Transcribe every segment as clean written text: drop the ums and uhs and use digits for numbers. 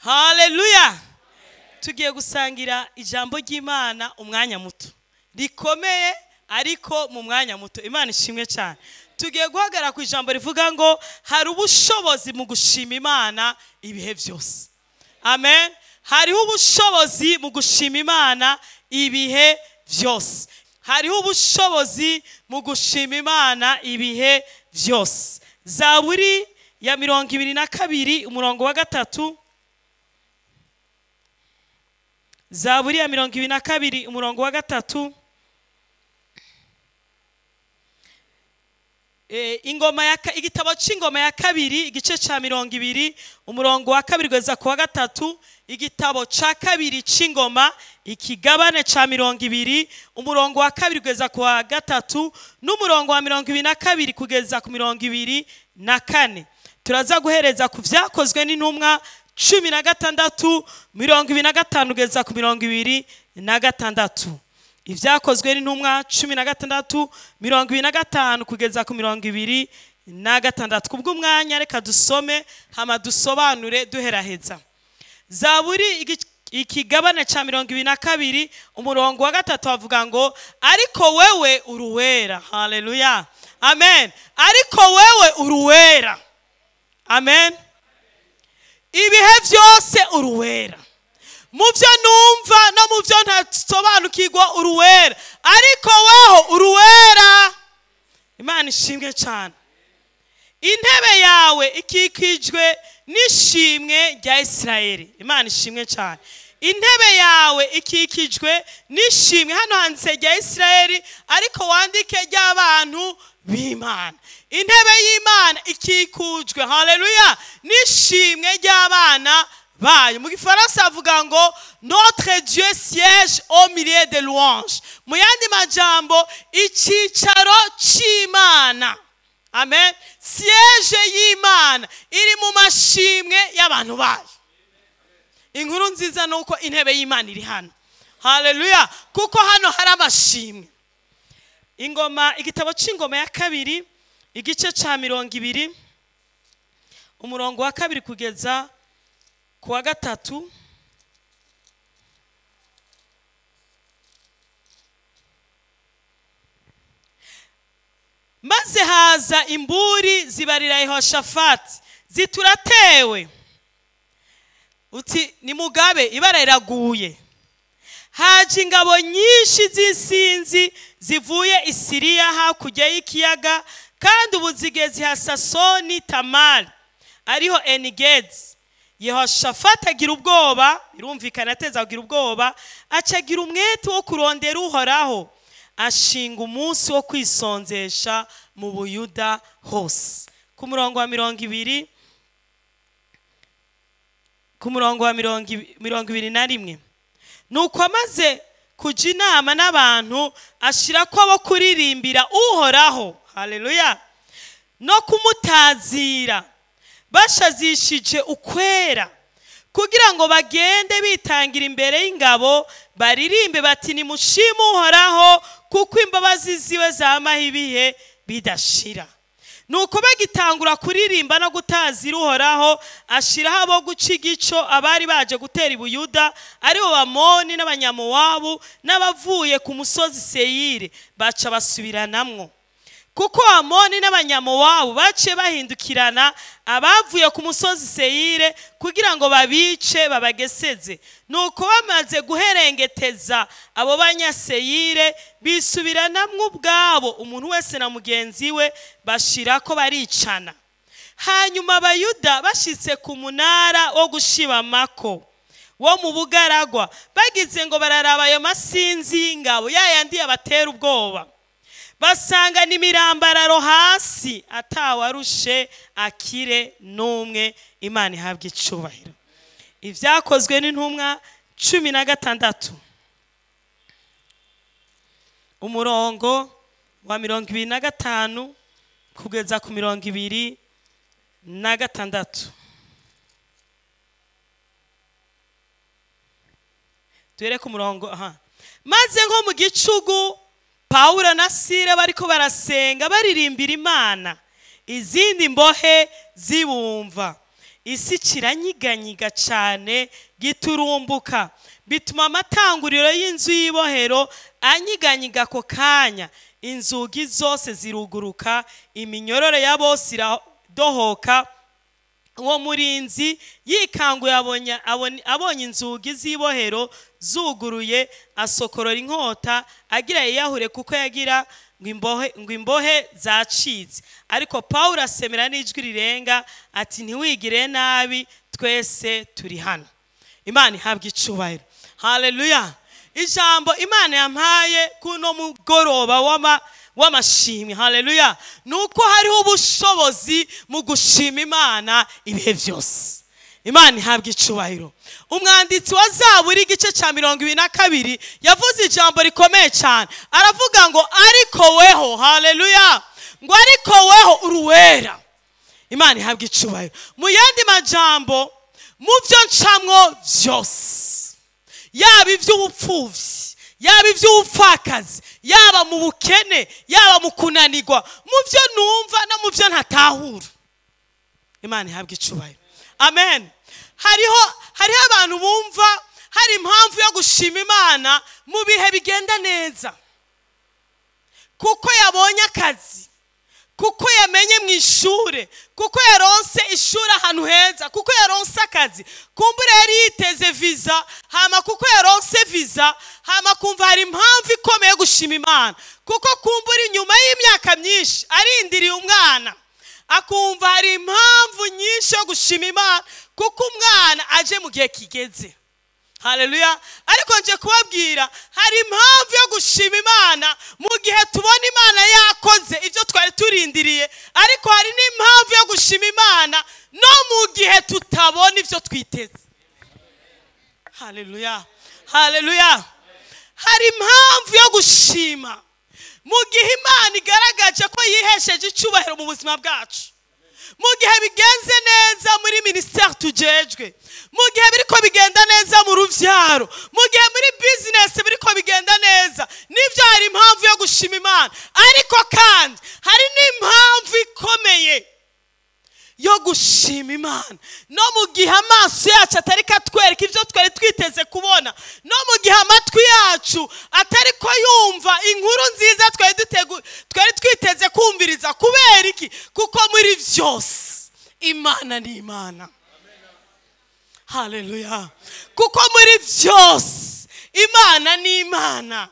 Haleluya. Tugiye gusangira ijambo ry'Imana umwanya muto rikomeye, ariko mu mwanya muto. Imana ishimwe cyane. Tugiye guhagarara ku ijambo rivuga ngo hari ubushobozi mu gushima Imana ibihe byose. Amen. Hariho ubushobozi mu gushima Imana ibihe byose. Hariho ubushobozi mu gushima Imana ibihe byose. Zaburi ya 22 umurongo wa 3. Zaburi ya 22 umurongo wa 3. Ingoma ya igitabo c'ingoma ya kabiri igice ca 20 umurongo wa 2 kugeza ku wa 3. Igitabo ca kabiri c'ingoma ikigabane ca 20 umurongo wa 2 kugeza ku wa 3 n'umurongo wa 22 kugeza ku 24. Turaza guhereza ku vyakozwe n'intumwa 16 25 kugeza ku 26. Ivyakozwe n'intumwa 16 25 kugeza ku 26. Kubw'umwanya reka dusome hama dusobanure duheraheza. Zaburi ikigabane ca 22 umurongo wa 3 avuga ngo ariko wewe uruwera. Haleluya. Amen. Ariko wewe uruwera. Amen. Ibihe byose uruwera. Muvyo numva no muvyo ntasobanukirwa uruwera, ariko weho uruwera. Imana ishimwe cyane. Intebe yawe ikikijwe n'ishimwe rya Isirayeli. Imana ishimwe cyane. Intebe yawe ikikijwe n'ishimwe. Hano handitse rya Isirayeli, ariko wandike ry'abantu b'Imana. Intebe y'Imana ikikujwe, haleluya, n'ishimwe ry'abana bayo. Mu gifaransa avuga ngo notre Dieu siège au milieu des louanges. Mu yandi majambo icicaro c'Imana. Amen. Siège y'Imana iri mu mashimwe y'abantu bayo. Inkuru nziza nuko intebe y'Imana iri hano. Haleluya. Kuko hano hari amashimwe. Ingoma, igitabo c'ingoma ya kabiri igice ca 20 umurongo wa 2 kugeza ku wa 3. Maze haza imburi zibarira Yehoshafati zituratewe. Uti ni mugabe ibara iraguye. Haje ingabo nyinshi z'isinzi zivuye i Siriya hakurya y'ikiyaga, kandi ubu zigeze Hasasoni Tamari ariho Enigedi. Yehoshafati agira ubwoba, birumvikana ateza agira ubwoba, acagira umwete wo kurondera Uhoraho, ashinga umunsi wo kwisonzesha mu Buyuda hose. Ku murongo wa 20, ku murongo wa 21. Nuko amaze kuja inama n'abantu ashira ko abo kuririmbira Uhoraho, haleluya, no kumutazira bashazishije ukwera, kugira ngo bagende bitangira imbere y'ingabo baririmbe bati nimushime Uhoraho kuko imbabazi ziwe zamaho ibihe bidashira. Nuko bagitangura kuririmba no gutazira Uhoraho, ashiraho abo guca igico abari baje gutera i Buyuda, aribo Bamoni n'Abanyamowabu n'abavuye ku musozi Seyiri, baca basubiranamwo. Kuko Amoni n'Abanyamowabu baciye bahindukirana abavuye ku musozi Seyire kugira ngo babice babageseze. Nuko bamaze guherengeteza abo banyaseyire bisubiranamwo ubwabo, umuntu wese na mugenzi we, bashirako baricana. Hanyuma Abayuda bashitse ku munara wo gushibamako wo mu bugaragwa, bagize ngo bararaba ayo masinzi y'ingabo yayandi yabatera ubwoba, basanga n'imirambararo hasi atawarushe akire n'umwe. Imana ihabwe icubahiro. Ivyakozwe n'intumwa 16 umurongo wa 25 kugeza ku 26. Duhere ku murongo aha. Maze nko mu gicugu Pawulo na Sila bariko barasenga baririmbira Imana, izindi mbohe zibumva. Isi kiranyiganyiga cyane giturumbuka, bituma amatanguriro y'inzu y'ibohero anyiganyiga ako kanya, inzugi zose ziruguruka, iminyororo ya bose iradohoka. Uwo murinzi yikanguye abonye inzugi z'ibohero zuguruye, asokorora inkota agira yiyahure, kuko yagira ngo imbohe zacitse. Ariko Pawulo asemera n'ijwi rirenga ati: "Ntiwigire nabi, twese turi hano." Imana ihabwa icubahiro. Haleluya! Ijambo Imana yampaye kuno mugoroba w'amashimwe, haleluya, ni uko hariho ubushobozi mu gushima Imana ibihe byose. Imana ihabwa icubahiro. Umwanditsi wa Zaburi, igice cya 22, yavuze ijambo rikomeye cyane. Aravuga ngo: "Ariko weho," haleluya, ngo: "Ariko weho uruwera." Imana ihabwa icubahiro. Mu yandi majambo, mu byo ncamwo byose, yaba iby'ubupfubyi, yaba iby'ubupfakazi, yaba mu bukene, yaba mu kunanirwa, mu byo numva no mu byo ntatahura, Imana ihabwa icubahiro. Amen. Hariho abantu bumva hari impamvu yo gushima Imana mu bihe bigenda neza, kuko yabonye akazi, kuko yamenye mu ishure, kuko yaronse ishuri ahantu heza, kuko yaronse akazi, kumbura yari yiteze visa, hama kuko yaronse visa, hama kumva hari impamvu ikomeye yo gushima Imana, kuko kumbura inyuma y'imyaka myinshi arindiriye umwana, akumva hari impamvu nyinshi yo gushima Imana kuko umwana aje mu gihe kigeze. Haleluya! Ariko nje kubabwira, hari impamvu yo gushima Imana mu gihe tubona Imana yakoze ibyo twari turindiriye, ariko hari n'impamvu yo gushima Imana no mu gihe tutabona ibyo twiteze. Haleluya, haleluya! Hari impamvu yo gushima mu gihe Imana igaragaje ko yihesheje icyubahiro mu buzima bwacu, mu gihe bigenze neza muri minisiteri tujejwe, mu gihe biriko bigenda neza mu ruvyaro, mu gihe muri bizinesi biriko bigenda neza. Nibyo, hari impamvu yo gushima Imana, ariko kandi hari n'impamvu ikomeye yo gushima Imana no mu gihe amaso yacu atari katwereka ibyo twari twiteze kubona, no mu gihe amatwi yacu atari ko yumva inkuru nziza twari twiteze kumviriza. Kubera iki? Kuko muri byose Imana ni Imana. Haleluya! Kuko muri byose Imana ni Imana.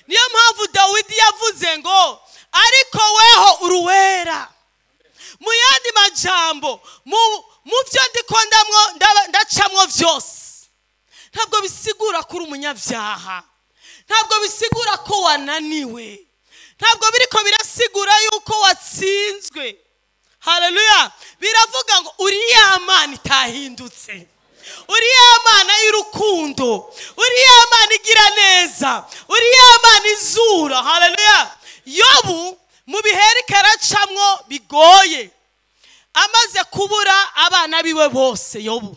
Niyo mpamvu Dawidi yavuze ngo: "Ariko weho uruwera." Mu yandi majambo, mu byo ndiko ndacamwo byose, ntabwo bisigura ko uri umunyabyaha, ntabwo bisigura ko wananiwe, ntabwo biriko birasigura yuko watsinzwe. Haleluya! Biravuga ngo uri ya Mana itahindutse, uri ya Mana y'urukundo, uri ya Mana igira neza, uri ya Mana izura. Haleluya! Yobu mu bihe yariko aracamwo bigoye, amaze kubura abana biwe bose, Yobu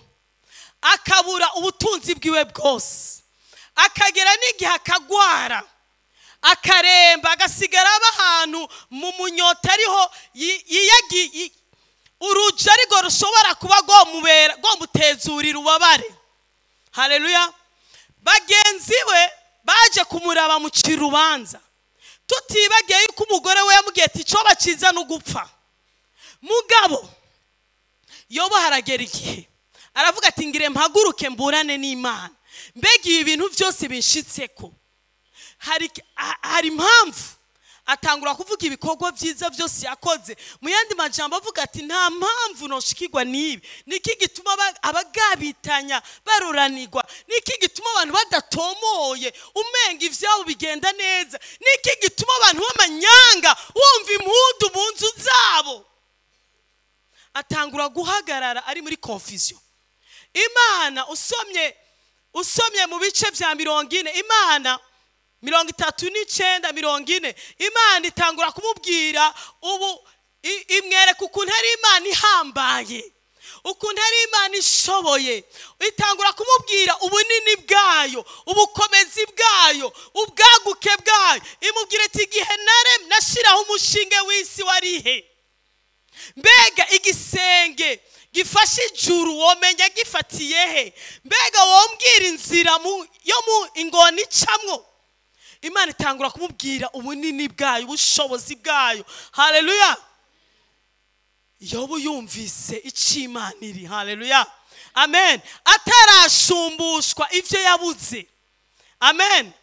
akabura ubutunzi bwiwe bwose, akagera n'igihe akagwara, akaremba, agasigara aba ahantu mu munyota, ariho uruja ariko rushobora kuba rwomubera rwomutezurira ububabare. Haleluya! Bagenzi we baje kumuraba mucira urubanza, tutibagiye yuko umugore we yamubwiye ati: "Icyo bakiza no gupfa." Mugabo Yobo haragera igihe aravuga ati: "Ngire mpaguruke mburane n'Imana. Mbega ibi bintu byose binshitseko, hari impamvu?" Atangura kuvuga ibikorwa byiza byose yakoze. Mu yandi majambo avuga ati: "Nta mpamvu noshikirwa n'ibi. Niki gituma abagabitanya baruranirwa? Niki gituma abantu badatomoye umenga ivyabo bigenda neza? Niki gituma abantu b'amanyanga wumva impundu mu nzu zabo?" Atangura guhagarara ari muri confusion. Imana, usomye mu bice bya 40, Imana, 39, 40, Imana itangura kumubwira ubu imwereka ukuntu ari Imana ihambaye, ukuntu ari Imana ishoboye. Itangura kumubwira ubunini bwayo, ubukomezi bwayo, ubwaguke bwayo. Imubwira iti: "Igihe nare nashiraho umushinge w'isi warihe? Mbega igisenge Gifashe ijuru womenya gifatiye he? Mbega wombwira inzira yo mu ingona icamwo? Imana itangura kumubwira ubunini bwayo, ubushobozi bwayo. Haleluya. Yobu yumvise icyo Imana iri. Haleluya, amen. Atarashumbushwa ivyo yabuze, amen,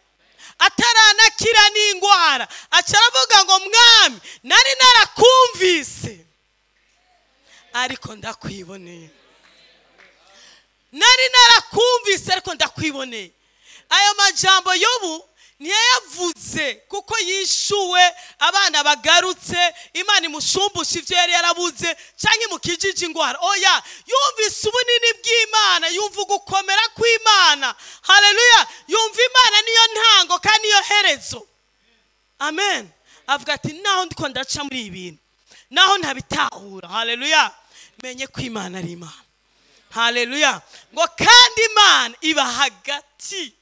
ataranakira n'ingwara, aca aravuga ngo mwami nari narakumvise ariko ndakwiboneye, nari narakumvise ariko ndakwiboneye. Ayo majambo Yobu ntiyayavuze kuko yishuwe, abana bagarutse, Imana imushumbusha ivyo yari yarabuze canke imukijije ingwara. Oya, yumvise ubunini bw'Imana, yumva ugukomera kw'Imana. Haleluya. Yumva Imana niyo ntango kandi niyo herezo. Amen. Avuga ati naho ndiko ndaca muri ibintu, naho ntabitahura, haleluya, menye ko Imana ari Imana. Haleluya. Ngo kandi Imana iba hagati,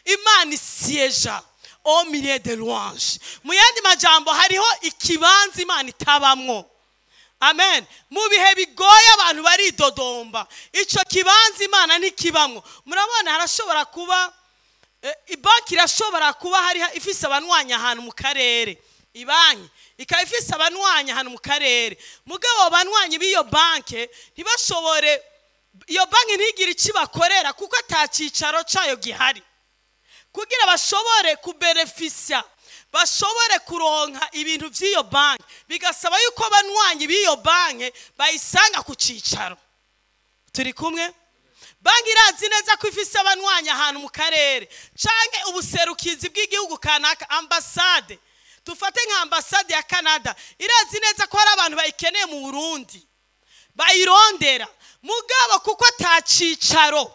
Imana isieja au milieu de louange. Mu yandi majambo hariho ikibanza Imana itabamwo. Amen. Mu bihe bigoye abantu baridodomba, ico kibanza Imana ntikibamwo. Murabona harashobora kuba ibanki irashobora kuba hari ifise abanwanya ahantu mu karere, ibanki ikaba ifise abanwanya ahantu mu karere, mugabo abanwanyi b'iyo banke ntibashobore, iyo banki ntigire icyo bakorera kuko ata cicaro cayo gihari, kugira bashobore kubenefisia, bashobore kuronka ibintu by'iyo banki, bigasaba yuko abanwanyi b'iyo banki bayisanga ku cicaro. Turi kumwe? Banki irazi neza ko ifise abanwanyi ahantu mu karere canke ubuserukizi bw'igihugu kanaka, ambasade. Tufate nka ambasade ya Canada, irazi neza ko hari abantu bayikeneye mu Burundi, bayirondera, mugabo kuko ata cicaro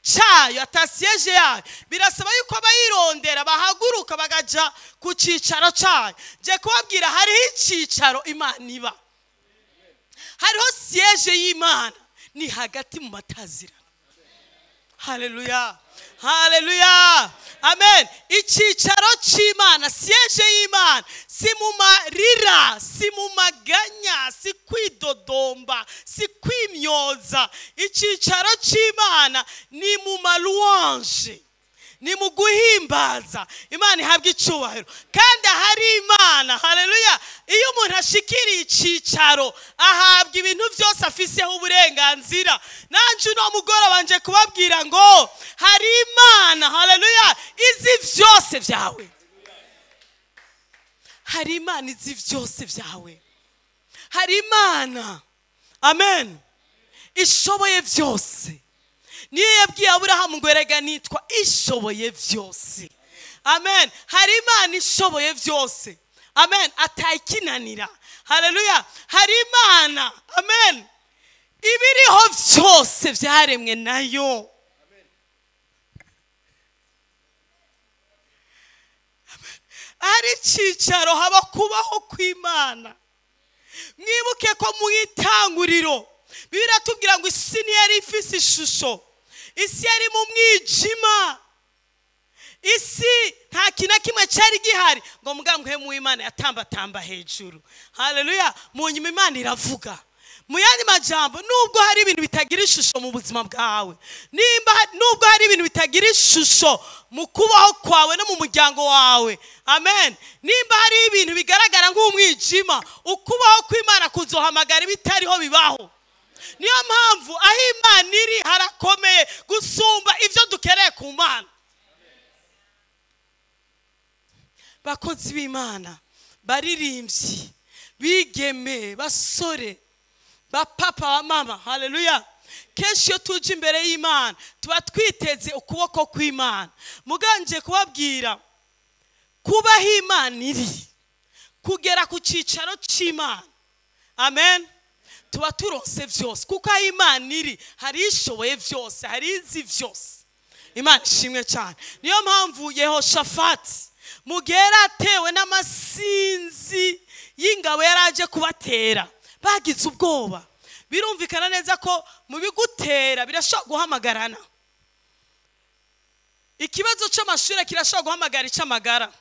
cayo, ata siège yayo, birasaba yuko abayirondera bahaguruka bagaja ku cicaro cayo. Je kubabwira hariho icicaro Imana iba, hariho siège y'Imana, ni hagati mu matazirano. Haleluya, haleluya, amen. Icicaro c'Imana, siège y'Imana, si mu marira, si mu maganya, si kwidodomba, si kwimyoza. Icicaro c'Imana ni mu malouange, ni mu guhimbaza. Imana ihabwa icubahiro kandi ahari Imana. Haleluya. Iyo umuntu ashikiriye icicaro ahabwa ibintu byose afiseho uburenganzira. Nanje uno mugoroba nje kubabwira ngo hari Imana, haleluya, izi vyose vyawe. Hari Imana izi vyose vyawe. Hari Imana, amen, ishoboye vyose. Niyo yabwiye Aburahamu ngo erega nitwa ishoboye vyose. Amen. Hari Imana ishoboye vyose. Amen. Atayikinanira. Haleluya. Hari Imana, amen, ibiriho vyose vyaremwe nayo. Hari icicaro haba kubaho kw'Imana. Mwibuke ko mu itanguriro biratubwira ngo isi ntiyari ifise ishusho, isi yari mu mwijima, isi nta kintu na kimwe cyari gihari, ngo mugambwe mu Imana yatambatamba hejuru. Haleluya. Mu nyuma Imana iravuga. Mu yandi majambo, nubwo hari ibintu bitagira ishusho mu buzima bwawe, nimba nubwo hari ibintu bitagira ishusho mu kubaho kwawe no mu muryango wawe, amen, nimba hari ibintu bigaragara nk'umwijima, ukubaho kw'Imana kuzohamagara ibitariho bibaho. Niyo mpamvu aho Imana iri harakomeye gusumba ivyo dukereye ku Mana. Bakozi b'Imana, baririmbyi, bigeme, basore, bapapa, ba mama, haleluya. Kenshi iyo tuje imbere y'Imana tuba twiteze ukuboko kw'Imana. Muganje kubabwira kubaho Imana iri, kugera ku cicaro c'Imana, amen, tuba turonse vyose, kuko aho Imana iri hari ishoboye vyose, hari izi vyose. Imana ishimwe cyane. Niyo mpamvu Yehoshafati mu gihe yari atewe n'amasinzi y'ingabo yari aje kubatera, bagize ubwoba. Birumvikana neza ko mu bigutera birashobora guhamagarana. Ikibazo c'amashure kirashobora guhamagara ic'amagara,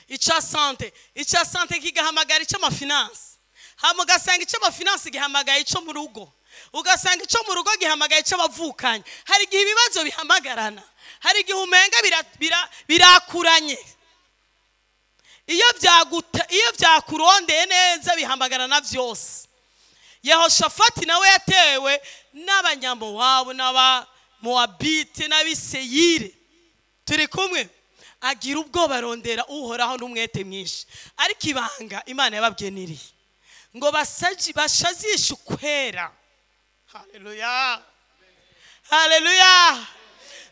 ica sante, ica sante kigahamagara ic'amafinance. Hama ugasanga icy'amafinansi gihamagaye icyo mu rugo, ugasanga icyo mu rugo gihamagaye icy'abavukanye. Hari igihe ibibazo bihamagarana, hari igihe umenga birakuranye. Iyo byakurondeye neza bihamagarana byose. Yehoshafati nawe yatewe n'abanyamowabu n'abamoabite n'abiseyire, turi kumwe, agira ubwoba arondera Uhoraho n'umwete mwinshi. Ariko ibanga Imana yababwiye niri ngo bashazishe ukwera. Haleluya, haleluya.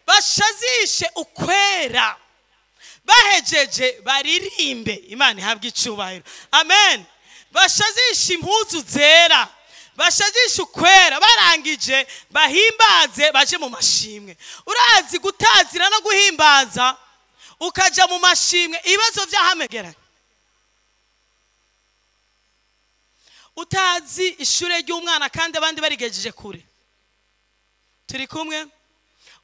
Bashazishe ukwera, bahejeje baririmbe. Imana ihabwe icyubahiro. Amen. Bashazishe impuzu zera, bashazishe ukwera, barangije bahimbaze, baje mu mashimwe. Urazi gutazira no guhimbaza ukaja mu mashimwe, ibibazo byahamegeranye. Utazi ishure ry'umwana kandi abandi barigejeje kure, turi kumwe.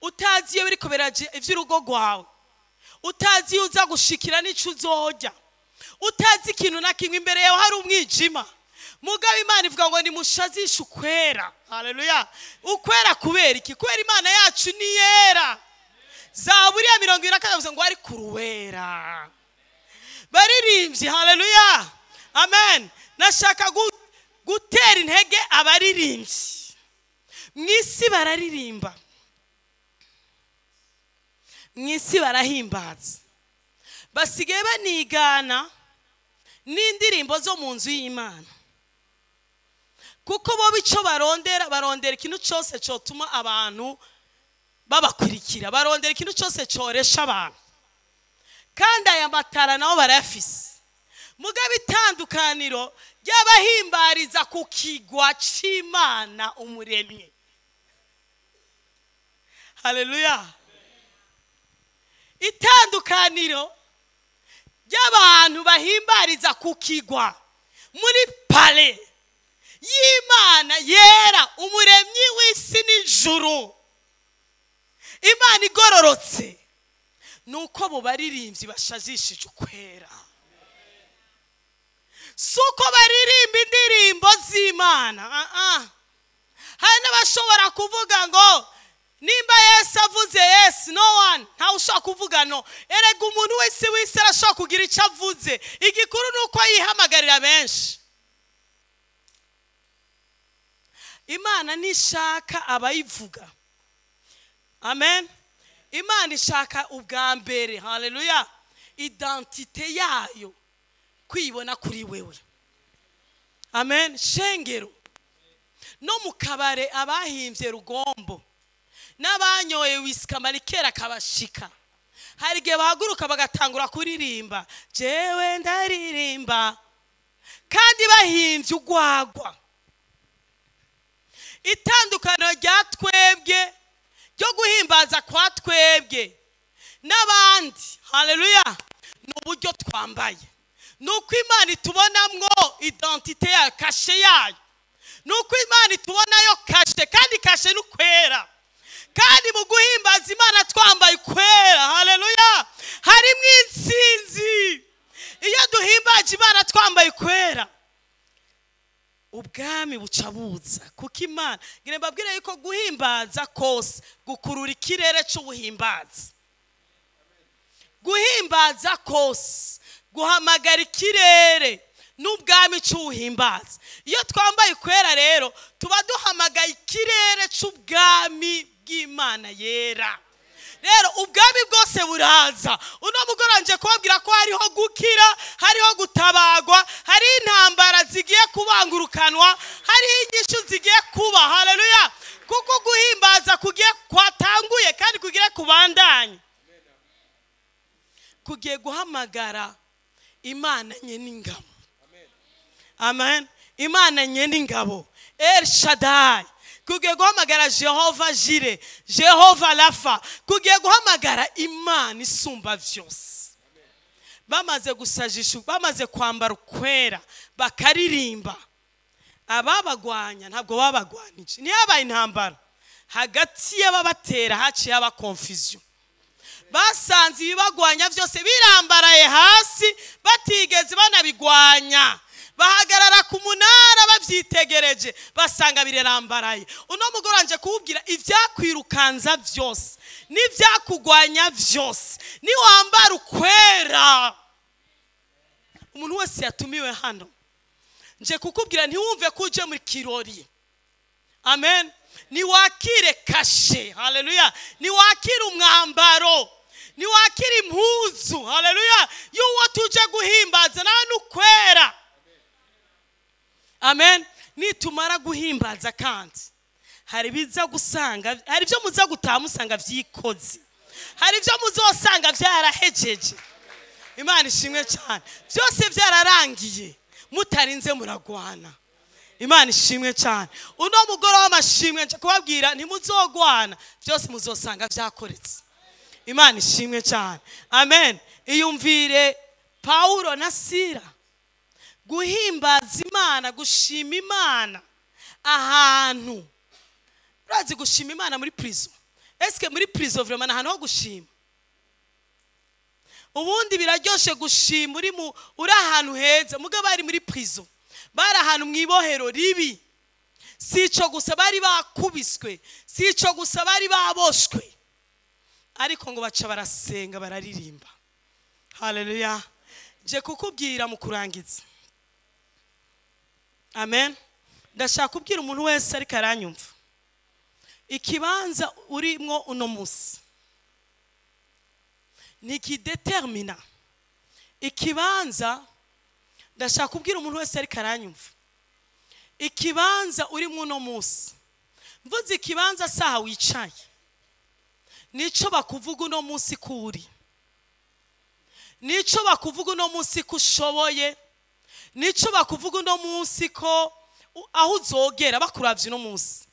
Utazi iyo biriko biraje ivy'urugo rwawe, utazi iyo uza gushikira n'ico uzorya, utazi ikintu na kimwe, imbere yawe hari umwijima. Mugabo Imana ivuga ngo nimushazishe ukwera. Haleluya. Ukwera kubera iki? Kubera Imana yacu ni yera. Zaburi ya 22 ngo ari kuruwera baririmbyi. Haleluya, amen. Nashaka gutera intege abaririmbyi mw'isi. Bararirimba mw'isi, barahimbaza, basigaye banigana n'indirimbo zo mu nzu y'Imana, kuko bo bico barondera, barondera ikintu cyose cyotuma abantu babakurikira, barondera ikintu cyose cyoresha abantu. Kandi aya matara nabo barayafise. Mugabo itandukaniro ry'abahimbariza ku kigwa c'Imana umuremyi. Haleluya. Itandukaniro ry'abantu bahimbariza ku kigwa muri pale y'Imana yera, umuremyi w'isi n'ijuru, Imana igororotse, nuko bo baririmbyi bashazishije ukwera. Suko baririmba indirimbo z'Imana. Hari n'abashobora kuvuga ngo nimba Yesu avuze yes, no one, ntawe ushobora kuvuga no. Erega umuntu wese wese arashobora kugira icyo avuze, igikuru ni uko yihamagarira benshi. Imana nishaka abayivuga. Amen. Imana ishaka ubwa mbere, haleluya, identite yayo kwibona kuri wewe. Amen. Shengero no mu kabare abahimbye rugombo n'abanyoye wisika marikera kabashika, hari igihe bahaguruka bagatangura kuririmba jewe ndaririmba, kandi bahimbye ugwagwa. Itandukaniro rya twebwe ryo guhimbaza kwa twebwe n'abandi, haleluya, ni uburyo twambaye, ni uko Imana itubonamwo identite yayo, kashe yayo, ni uko Imana itubonayo kashe, kandi kashe ni ukwera. Kandi mu guhimbaza Imana twambaye ukwera, haleluya, harimo intsinzi. Iyo duhimbaje Imana twambaye ukwera, ubwami buca buza. Kuko Imana ngira mbabwire yuko guhimbaza kose gukurura ikirere cy'ubuhimbaza. Guhimbaza kose guhamagara ikirere n'ubwami cy'ubuhimbaza. Iyo twambaye ukwera rero tuba duhamagaye ikirere cy'ubwami bw'Imana yera. Rero ubwami bwose buraza. Uno mugoroba nje kubabwira ko hariho gukira, hariho gutabagwa, hari intambara zigiye kubangurukanwa, hariho inyishu zigiye kuba. Haleluya. Kuko guhimbaza kugiye kwatanguye kandi kugiye kubandanya, kugiye guhamagara Imana nyene ingabo. Amen. Imana nyene ingabo, El Shaddai. Kugiye guhamagara Jehova Jire, Jehova Rafa. Kugiye guhamagara Imana isumba vyose. Bamaze gusajisha, bamaze kwambara ukwera, bakaririmba, ababagwanya ntabwo babagwanije. Ntiyabaye intambara hagati y'ababatera, haciye haba confusion. Basanze ibibagwanya byose birambaraye hasi, batigeze banabigwanya. Bahagarara ku munara bavyitegereje, basanga birarambaraye. Uno mugore anje kuwubwira ivyakwirukanza vyose n'ivyakugwanya vyose, niwambara ukwera. Umuntu wese yatumiwe hano, nje kukubwira ntiwumve ko uje muri kirori. Amen. Niwakire kashe, haleluya. Niwakire umwambaro, niwakire impuzu, haleluya, y'uwo tuje guhimbaza nawe nukwera. Amen. Nitumara guhimbaza kandi hari biza gusanga, hari ibyo muza gutaha musanga vyikoze, hari ibyo muzosanga vyarahejeje. Imana ishimwe cyane, byose byararangiye mutarinze muragwana. Imana ishimwe cyane. Uno mugore w'amashimwe nje kubabwira ntimuzogwana, byose muzosanga vyakoretse. Imana ishimwe cyane. Amen. Iyumvire Paulo na Sila guhimbaza Imana, gushima Imana ahantu. Urazi gushima Imana muri prison? Eske muri prison vraiment ahantu ho gushima? Ubundi biraryoshe gushima uri mu uri ahantu heza, mugabo bari muri prison, bari ahantu mwibohero ribi. Sico gusa bari bakubiswe, sico gusa bari baboshwe, ariko ngo baca barasenga bararirimba. Haleluya. Nje kukubwira mu kurangiza. Amen. Ndashaka kubwira umuntu wese ariko aranyumva, ikibanza urimwo uno musi nikidetermina ikibanza. Ndashaka kubwira umuntu wese ariko aranyumva, ikibanza urimwo uno musi, mvuze ikibanza saha wicaye, nico bakuvuga uno musi ko uri, nico bakuvuga uno musi ko ushoboye, nico bakuvuga uno musi ko aho uzogera bakuravye uno musi,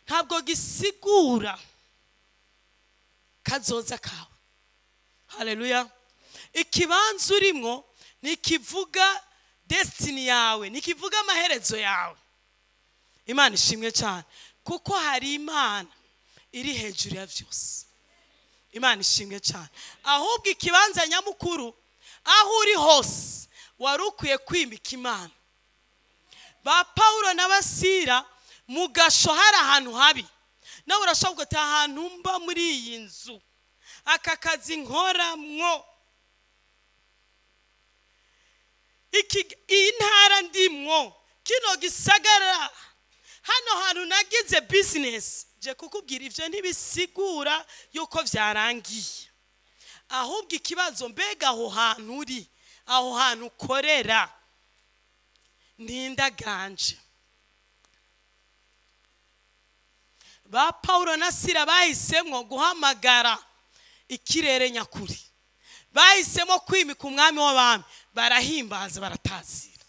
ntabwo gisigura kazoza kawe. Haleluya. Ikibanza urimwo nikivuga destiny yawe, nikivuga amaherezo yawe. Imana ishimwe cyane, kuko hari Imana iri hejuru ya vyose. Imana ishimwe cyane. Ahubwo ikibanza nyamukuru aho uri hose wari ukwiye kwimika Imana. Ba Paulo na Basira mu gasho hari ahantu habi, nawe urashobora gutaha ahantu mba muri iyi nzu, aka kazi nkoramwo, iyi ntara ndimwo, kino gisagara, hano hantu nagize business. Je kukubwira ivyo ntibisigura yuko vyarangiye, ahubwo ikibazo mbega aho hantu uri, aho hantu ukorera nindaganje. Ba Paulo na Sila bahisemwo guhamagara ikirere nyakuri, bahisemo kwimika umwami w'abami, barahimbaza baratazira.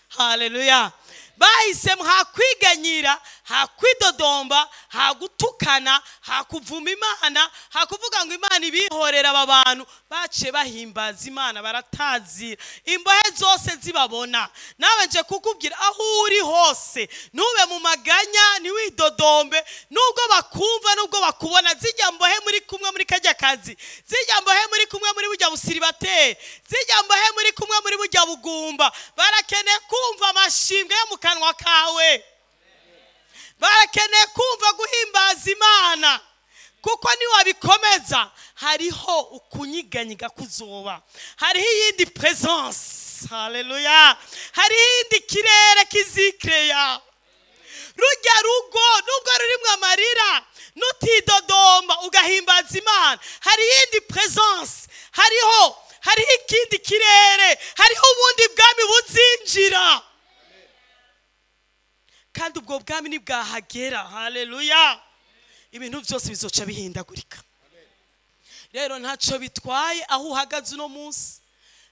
Haleluya. Bahisemo hakwiganyira, hakwidodomba, hagutukana, hakuvuma Imana, hakuvuga ngo Imana ibihorera aba bantu. Bace bahimbaza Imana baratazira, imbohe zose zibabona. Nawe nje kukubwira aho uri hose, nube mu maganya, ntiwidodombe, nubwo bakumva nubwo bakubona. Zijya mbohe muri kumwe muri kajya kazi, zijya mbohe muri kumwe muri bujya busiribateri, zijya mbohe muri kumwe muri bujya bugumba, barakeneye kumva amashimwe yo mu kanwa kawe, barakeneye kumva guhimbaza Imana, kuko niwabikomeza hariho ukunyiganyiga kuzoba, hariho iyindi presence. Haleluya. Hariho iyindi kirere kizikreya. Rujya rugo nubwo rurimwo amarira, nutidodomba ugahimbaza Imana, hari iyindi presence, hariho ikindi kirere, hariho ubundi bwami buzinjira, kandi ubwo bwami nibwahagera, haleluya, ibintu byose bizoca bihindagurika. Rero ntaco bitwaye aho uhagaze uno munsi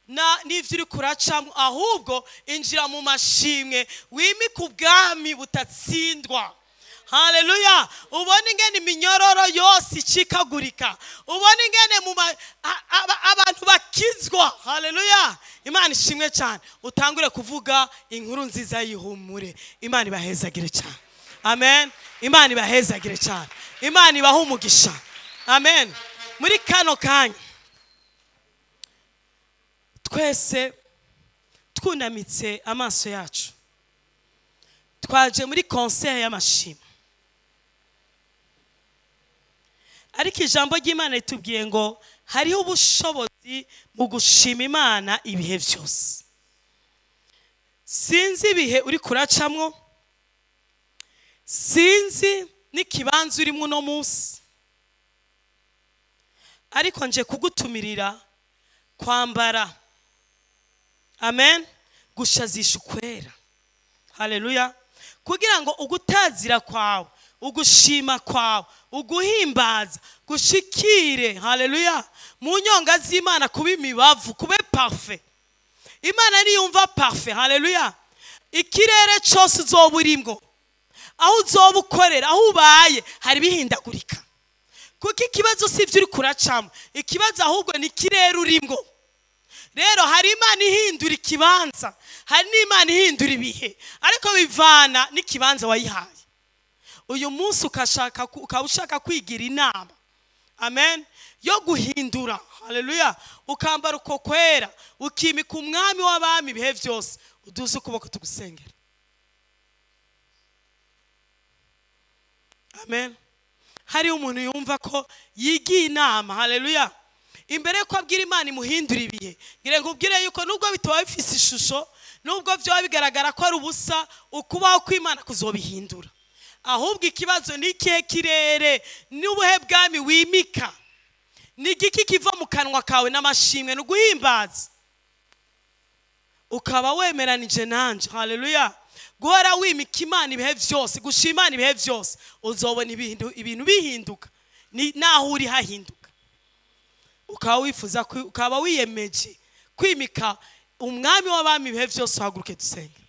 na n'ivyo uri kuracamo, ahubwo injira mu mashimwe, wimike ubwami butatsindwa. Haleluya. Ubone ingene iminyororo yose icikagurika, ubone ingene abantu bakizwa. Haleluya. Imana ishimwe cyane. Utangure kuvuga inkuru nziza y'ihumure. Imana ibahezagire cyane. Amen. Imana ibahezagire cyane. Imana ibahe umugisha. Amen. Muri kano kanya twese Twunamitse amaso yacu, twaje muri concert y'amashimwe, ariko ijambo ry'Imana ritubwiye ngo hariho ubushobozi mu gushima Imana ibihe byose. Sinzi ibihe uri kuracamwo, sinzi n'ikibanza urimo uno munsi, ariko nje kugutumirira kwambara, amen, gushazisha ukwera, haleluya, kugira ngo ugutazira kwawe, ugushima kwawe, uguhimbaza gushikire, haleluya, mu nyonga z'Imana, kuba imibavu, kube parfait. Imana niyumva parfait, haleluya, ikirere cyose uzoba urimwo, aho uzoba ukorera, aho ubaye, hari bihindagurika. Kuko ikibazo si ibyo uri kuracamo, ikibazo ahubwo ni ikirere urimwo. Rero hari Imana ihindura ikibanza, hari n'Imana ihindura ibihe, ariko bivana n'ikibanza wayihaye. Uyu munsi ukaba ushaka kwigira inama, amen, yo guhindura, haleluya, ukambara uko kwera, ukimika umwami w'abami ibihe byose. Uduze ukuboko tugusengera, amen. Hari umuntu yumva ko yigiye inama, haleluya, imbere ko abwira Imana imuhindura ibihe, ngira ngo ubwire yuko nubwo bitaba bifise ishusho, nubwo byoba bigaragara ko ari ubusa, ukubaho kw'Imana kuzobihindura. Ahubwo ikibazo ni ikihe kirere, n'ubuhe bwami wimika, ni igiki kiva mu kanwa kawe n'amashimwe no guhimbaza, ukaba wemeranije nanje, haleluya, guhora wimika Imana ibihe byose, gushima Imana ibihe byose, uzobona ibintu bihinduka, ni naho uri hahinduka. Ukaba wifuza, ukaba wiyemeje kwimika umwami w'abami ibihe byose, uhaguruke dusenge.